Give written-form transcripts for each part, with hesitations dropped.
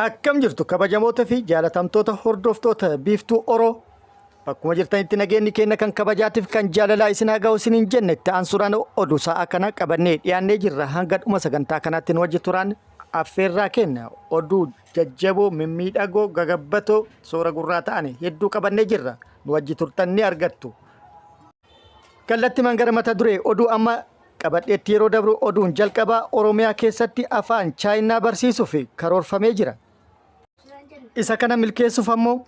Akkam jirtu kabajamoota fi jaalatamtoota hordoftoota Biiftuu Oroo bakkuma jirtanitti nageenyi keenya kan kabajaatiif kan jaalalaa isin haa ga'u isiniin jenne itti aansuudhaan oduu sa'a kana qabannee dhiyaannee jirra hanga dhuma sagantaa kanaatti nu wajji turaan affeerraa keenya oduu jajjaboo mimmiidhagoo gagabbatoo soora gurraa ta'an hedduu qabannee jirra nu wajji turtan ni argattu. Kallattimaan gara mata duree oduu amma qabadheetti yeroo dabru oduun jalqabaa Oromiyaa keessatti afaan Chaayinaa barsiisuuf karoorfamee jira. Isa kana milkeessuuf ammoo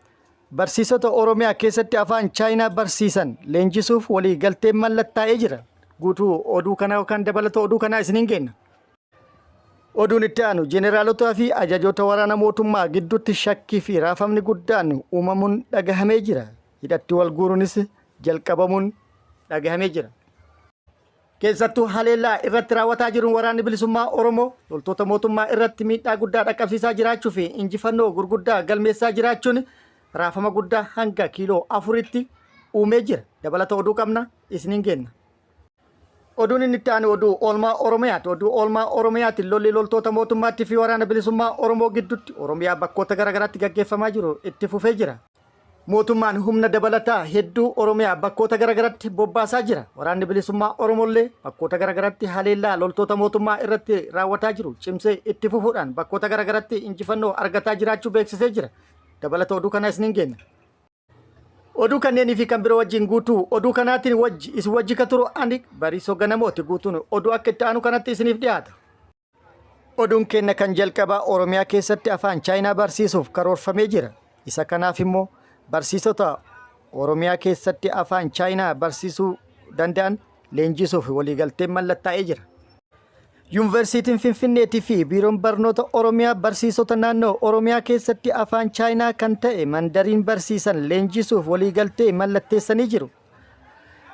barsiisota Oromiyaa keessatti afaan Chaayinaa barsiisan leenjisuuf walii galteen mallattaa'ee jira. Guutuu oduu kanaa yookaan dabalata oduu kanaa isiniin geenna. Oduun itti aanu jeneraalota fi ajajoota waraana mootummaa gidduutti shakkii fi raafamni guddaan uumamuun dhagahamee jira. Hidhatti wal guuruunis jalqabamuun dhagahamee jira. Keessattuu haleellaa irratti raawwataa jiruun waraanni bilisummaa Oromoo loltoota mootummaa irratti miidhaa guddaa dhaqqabsiisaa jiraachuu fi injifannoo gurguddaa galmeessaa jiraachuun raafama guddaa hanga kiiloo afuritti uumee jira. Dabalata oduu qabna isiniin geenna. Oduun inni itti aanu oduu oolmaa Oromiyaati. Oduu oolmaa Oromiyaati lolli loltoota mootummaatti fi waraana bilisummaa Oromoo gidduutti Oromiyaa bakkoota garaagaraatti gaggeeffamaa jiru itti fufee jira. Mootummaan humna dabalataa hedduu Oromiyaa bakkoota garaagaraatti bobbaasaa jira. Waraanni bilisummaa Oromollee bakkoota garaagaraatti haleellaa loltoota mootummaa irratti raawwataa jiru cimsee itti fufuudhaan bakkoota garaagaraatti injifannoo argataa jiraachuu beeksisee jira. Dabalata oduu kana isiniin geenna. Oduu kanneenii fi kan biroo wajjin guutuu oduu kanaatiin wajji isin wajji ka turu ani Bariisoo Ganamooti guutuun oduu akka itti aanu kanatti isiniif dhiyaata. Oduun keenya kan jalqabaa Oromiyaa keessatti afaan Chaayinaa barsiisuuf karoorfamee jira. Isa kanaaf immoo barsiisota Oromiyaa keessatti afaan Chaayinaa barsiisuu danda'an leenjisuuf waliigalteen mallattaa'ee jira. Yuunivarsiitiin Finfinneetii fi Biiroon Barnoota Oromiyaa barsiisota naannoo Oromiyaa keessatti afaan Chaayinaa kan ta'e Mandariin barsiisan leenjisuuf waliigaltee mallatteessanii jiru.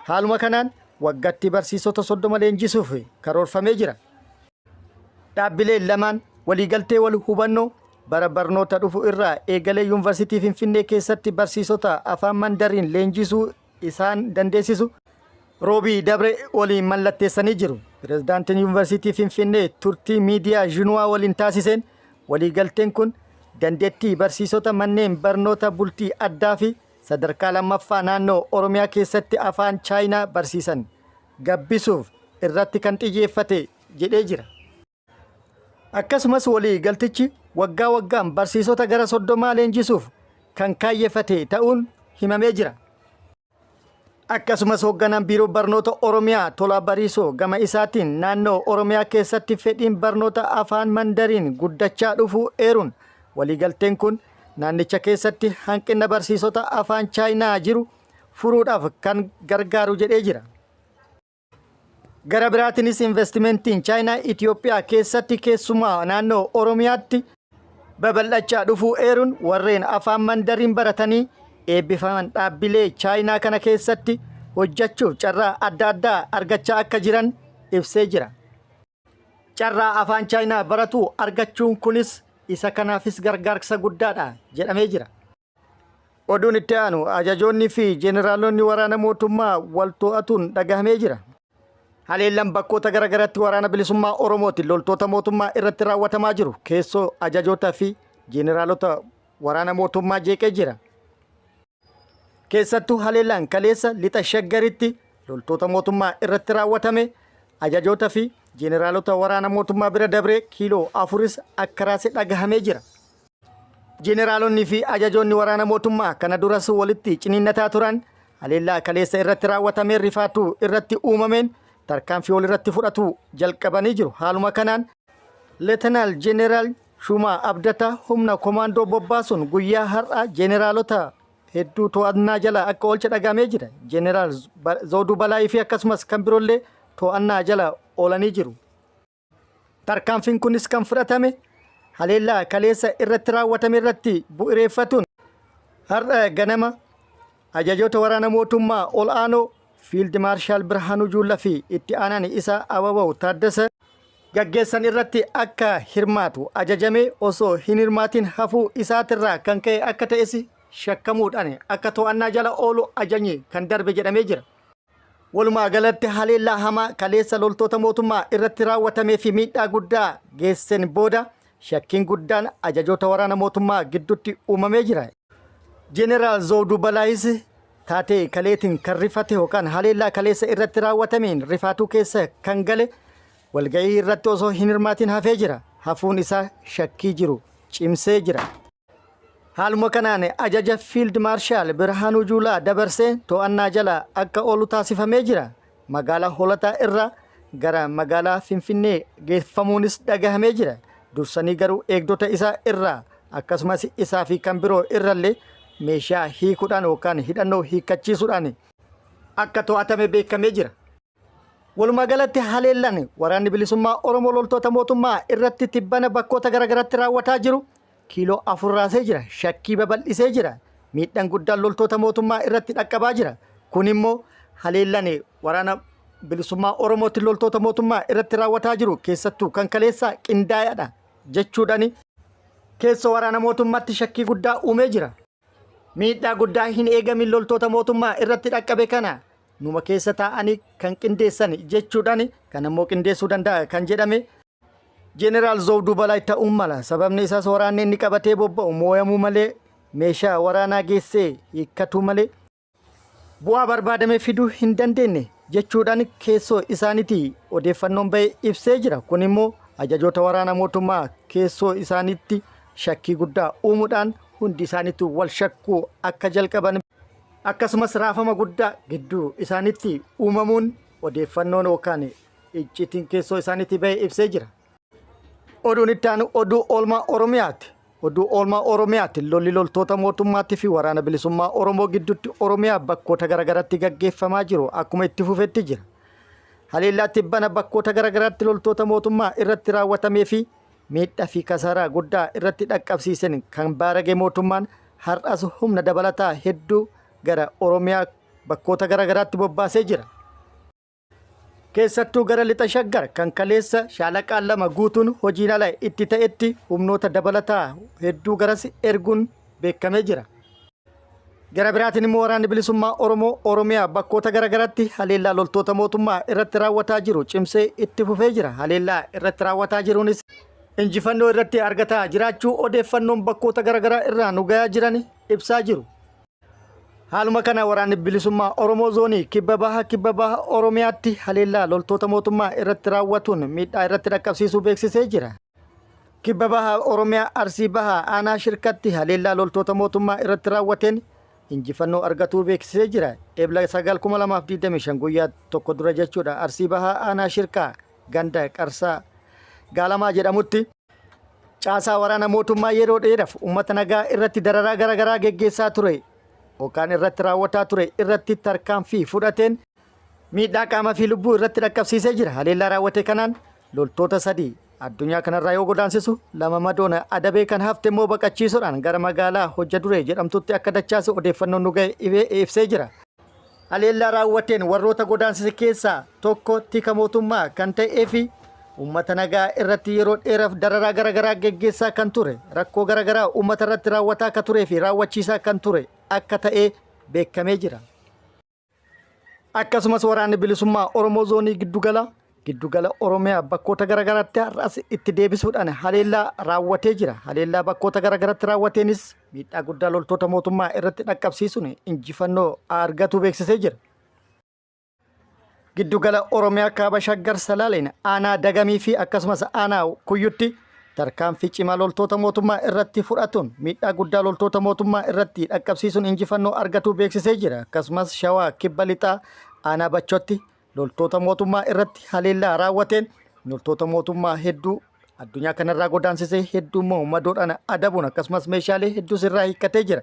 Haaluma kanaan waggatti barsiisota 30 leenjisuuf karoorfamee jira. Dhaabbileen lamaan waliigaltee wal hubannoo bara barnoota dhufu irraa eegalee Yuunivarsiitii Finfinnee keessatti barsiisota afaan Mandariin leenjisuu isaan dandeessisu Roobii dabre waliin mallatteessanii jiru. Pirezidaantiin Yuunivarsiitii Finfinnee turtii miidiyaa Zhinuwaa waliin taasiseen waliigalteen kun dandeettii barsiisota manneen barnoota bultii addaa fi sadarkaa lammaffaa naannoo Oromiyaa keessatti afaan Chaayinaa barsiisan gabbisuuf irratti kan xiyyeeffate jedhee jira. Akkasumas walii galtichi waggaa waggaan barsiisota gara soddomaa leenjisuuf kan kaayyeffate ta'uun himamee jira. Akkasumas hoogganaan Biiroo Barnoota Oromiyaa Tolaa Bariisoo gama isaatiin naannoo Oromiyaa keessatti fedhiin barnoota afaan Mandariin guddachaa dhufuu eeruun waliigalteen kun naannicha keessatti hanqina barsiisota afaan Chaayinaa jiru furuudhaaf kan gargaaru jedhee jira. Gara biraatiinis investimentiin Chaayinaa Itiyoophiyaa keessatti keessumaa naannoo Oromiyaatti babal'achaa dhufuu eeruun warreen afaan Mandariin baratanii eebbifaman dhaabbilee Chaayinaa kana keessatti hojjechuuf carraa adda addaa argachaa akka jiran ibsee jira. Carraa afaan Chaayinaa baratu argachuun kunis isa kanaafis gargaarsa guddaadha jedhamee jira. Oduun itti aanu ajajoonni fi jeneraalonni waraana mootummaa wal to'atuun dhagahamee jira. Haleellaan bakkoota garaagaraatti waraana bilisummaa Oromootiin loltoota mootummaa irratti raawwatamaa jiru keessoo ajajoota fi jeneraalota waraana mootummaa jeeqee jira. Keessattuu haleellaan kaleessa lixa Shaggaritti loltoota mootummaa irratti raawwatame ajajoota fi jeneraalota waraana mootummaa bira dabree kiiloo afuris akka raase dhagahamee jira. Jeneraalonni fi ajajoonni waraana mootummaa kana duras walitti ciniinnataa turan haleellaa kaleessa irratti raawwatameen rifaatuu irratti uumameen tarkaanfii walirratti fudhatu jalqabanii jiru. Haaluma kanaan Leetenaal Jeneraal Shuumaa Abdataa humna komaandoo bobbaasuun guyyaa har'aa jeneraalota hedduu to'annaa jala akka oolche dhagahamee jira. Jeneraal Zawduu Balaayii fi akkasumas kan biroollee to'annaa jala oolanii jiru. Tarkaanfiin kunis kan fudhatame haleellaa kaleessa irratti raawwatame irratti bu'ureeffatuun har'a ganama ajajoota waraana mootummaa ol'aanoo Fiild Maarshaal Birhaanuu Juullaa fi itti aanaan isaa Ababaw Taaddasa gaggeessan irratti akka hirmaatu ajajamee osoo hin hirmaatiin hafuu isaatirraa kan ka'e akka ta'es shakkamuudhaan akka to'annaa jala oolu ajajni kan darbe jedhamee jira. Walumaa galatti haleellaa hamaa kaleessa loltoota mootummaa irratti raawwatamee fi miidhaa guddaa geesseen booda shakkiin guddaan ajajoota waraana mootummaa gidduutti uumamee jira. Jeneraal Zawduu Balaayis taatee kaleetiin kan rifate yookaan haleellaa kaleessa irratti raawwatameen rifaatuu keessa kan gale walga'ii irratti osoo hin hirmaatiin hafee jira. Hafuun isaa shakkii jiru cimsee jira. Haaluma kanaan ajaja Fiild Maarshaal Birhaanuu Juulaa dabarsee to'annaa jala akka oolu taasifamee jira. Magaalaa Holataa irraa gara magaalaa Finfinnee geeffamuunis dhagahamee jira. Dursanii garuu eegdota isaa irraa akkasumas isaa fi kan biroo irrallee meeshaa hiikuudhaan yookaan hidhannoo hiikkachiisuudhaan akka to'atame beekamee jira. Walumaa galatti haleellaan waraanni bilisummaa Oromoo loltoota mootummaa irratti tibbana bakkoota garaagaraatti raawwataa jiru kiiloo 4 raasee jira. Shakkii babal'isee jira. Miidhaan guddaan loltoota mootummaa irratti dhaqqabaa jira. Kun immoo haleellaan waraana bilisummaa Oromootti loltoota mootummaa irratti raawwataa jiru keessattuu kan kaleessaa qindaa'aadha jechuudhaan keessoo waraana mootummaatti shakkii guddaa uumee jira. Miidhaa guddaa hin eegamin loltoota mootummaa irratti dhaqqabe kana numa keessa taa'anii kan qindeessan jechuudhaan kan ammoo qindeessuu danda'a kan jedhame Jeneraal Zawduu Balaay ta'uu mala. Sababni isaas waraanni inni qabatee bobba'u mooyamuu malee meeshaa waraanaa geessee hiikkatuu malee bu'aa barbaadame fiduu hin dandeenye jechuudhaan keessoo isaaniitii odeeffannoon ba'e ibsee jira. Kun immoo ajajoota waraana mootummaa keessoo isaaniitti shakkii guddaa uumuudhaan hundi isaaniitu wal shakkuu akka jalqaban akkasumas raafama guddaa gidduu isaaniitti uumamuun odeeffannoon yookaan icciitiin keessoo isaaniitti ba'e ibsee jira. Oduun itti aanu oduu oolmaa Oromiyaati. Oduu oolmaa Oromiyaati lolli loltoota mootummaatti fi waraana bilisummaa Oromoo gidduutti Oromiyaa bakkoota garaagaraatti gaggeeffamaa jiru akkuma itti fufetti jira. Haleellaa tibbana bakkoota garaagaraatti loltoota mootummaa irratti raawwatamee fi miidhaa fi kasaaraa guddaa irratti dhaqqabsiisen kan baarage mootummaan har'as humna dabalataa hedduu gara Oromiyaa bakkoota garaagaraatti bobbaasee jira. Keessattuu gara lixa Shaggar kan kaleessa shaalaqaan 2 guutuun hojiin ala itti ta'etti humnoota dabalataa hedduu garas erguun beekamee jira. Gara biraatiin immoo waraanni bilisummaa Oromoo Oromiyaa bakkoota garaagaraatti haleellaa loltoota mootummaa irratti raawwataa jiru cimsee itti fufee jira. Haleellaa irratti raawwataa jiruunis injifannoo irratti argataa jiraachuu odeeffannoon bakkoota garaagaraa irraa nu gahaa jiran ibsaa jiru. Haaluma kana waraanni bilisummaa Oromoo zoonii kibba baha kibba baha Oromiyaatti haleellaa loltoota mootummaa irratti raawwatuun miidhaa irratti dhaqqabsiisuu beeksisee jira. Kibba baha Oromiyaa Arsii baha aanaa Shirkatti haleellaa loltoota mootummaa irratti raawwateen injifannoo argatuu beeksisee jira. Ebla 9,2025 guyyaa tokko dura jechuudha. Arsii baha aanaa Shirkaa ganda Qarsaa Gaalamaa jedhamutti caasaa waraana mootummaa yeroo dheeraaf uummata nagaa irratti dararaa garaagaraa geggeessaa ture yookaan irratti raawwataa ture irratti tarkaanfii fudhateen miidhaa qaamaa fi lubbuu irratti dhaqqabsiisee jira. Haleellaa raawwate kanaan loltoota 3 addunyaa kanarraa yoo godaansisu 2 madoona adabee kan hafte immoo baqachiisuudhaan gara magaalaa Hojja Duree jedhamtutti akka dachaasu odeeffannoon nu ga'e ibsee jira. Haleellaa raawwateen warroota godaansise keessaa tokko tika mootummaa kan ta'ee fi uummata nagaa irratti yeroo dheeraaf dararaa garaagaraa geggeessaa kan ture rakkoo garaagaraa uummata irratti raawwataa akka turee fi raawwachiisaa kan ture akka ta'e beekamee jira. Akkasumas waraanni bilisummaa Oromoo zoonii giddugala giddugala Oromiyaa bakkoota garaagaraatti har'as itti deebisuudhaan haleellaa raawwatee jira. Haleellaa bakkoota garaagaraatti raawwateenis miidhaa guddaa loltoota mootummaa irratti dhaqqabsiisuun injifannoo argatu beeksisee jira. Giddugala Oromiyaa kaaba Shaggar Salaaleen aanaa Dagamii fi akkasumas aanaa Kuyyutti tarkaanfii cimaa loltoota mootummaa irratti fudhatuun miidhaa guddaa loltoota mootummaa irratti dhaqqabsiisuun injifannoo argatu beeksisee jira. Akkasumas Shawaa Kibba Lixaa aanaa Bachootti loltoota mootummaa irratti haleellaa raawwateen loltoota mootummaa hedduu addunyaa kanarraa godaansisee hedduu immoo madoodhaan adabuun akkasumas meeshaalee hedduus irraa hiikkatee jira.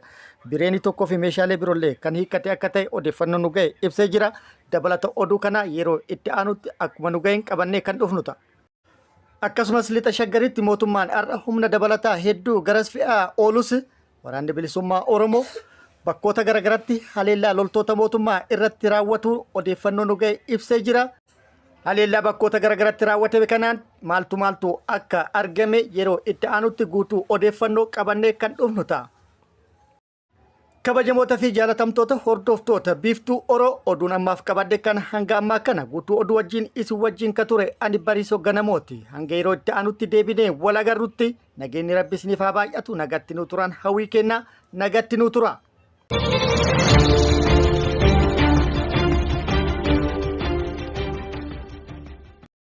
Bireenii tokkoo fi meeshaalee biroollee kan hiikkate akka ta'e odeeffannoo nu ga'e ibsee jira. Dabalata oduu kanaa yeroo itti aanutti akkuma nu ga'een qabannee kan dhufnu ta'a. Akkasumas lixa Shaggaritti mootummaan har'a humna dabalataa hedduu garas fe'aa oolus waraanni bilisummaa Oromoo bakkoota garaagaratti haleellaa loltoota mootummaa irratti raawwatu odeeffannoo nu ga'e ibsee jira. Haleellaa bakkoota garaagaratti raawwatame kanaan maaltu maaltu akka argame yeroo itti aanutti guutuu odeeffannoo qabannee kan dhufnu ta'a. Kabajamoota fi jaalatamtoota hordoftoota Biiftuu Oro, oduun ammaaf qabadhe kan hanga ammaa kana. Guutuu oduu wajjin isin wajjin ka ture ani Bariisoo Ganamooti. Hanga yeroo itti aanutti deebinee wal agarrutti nageenyi Rabbi isiniif haa baay'atu. Nagatti nu turan hawwii kenna, nagatti nu tura.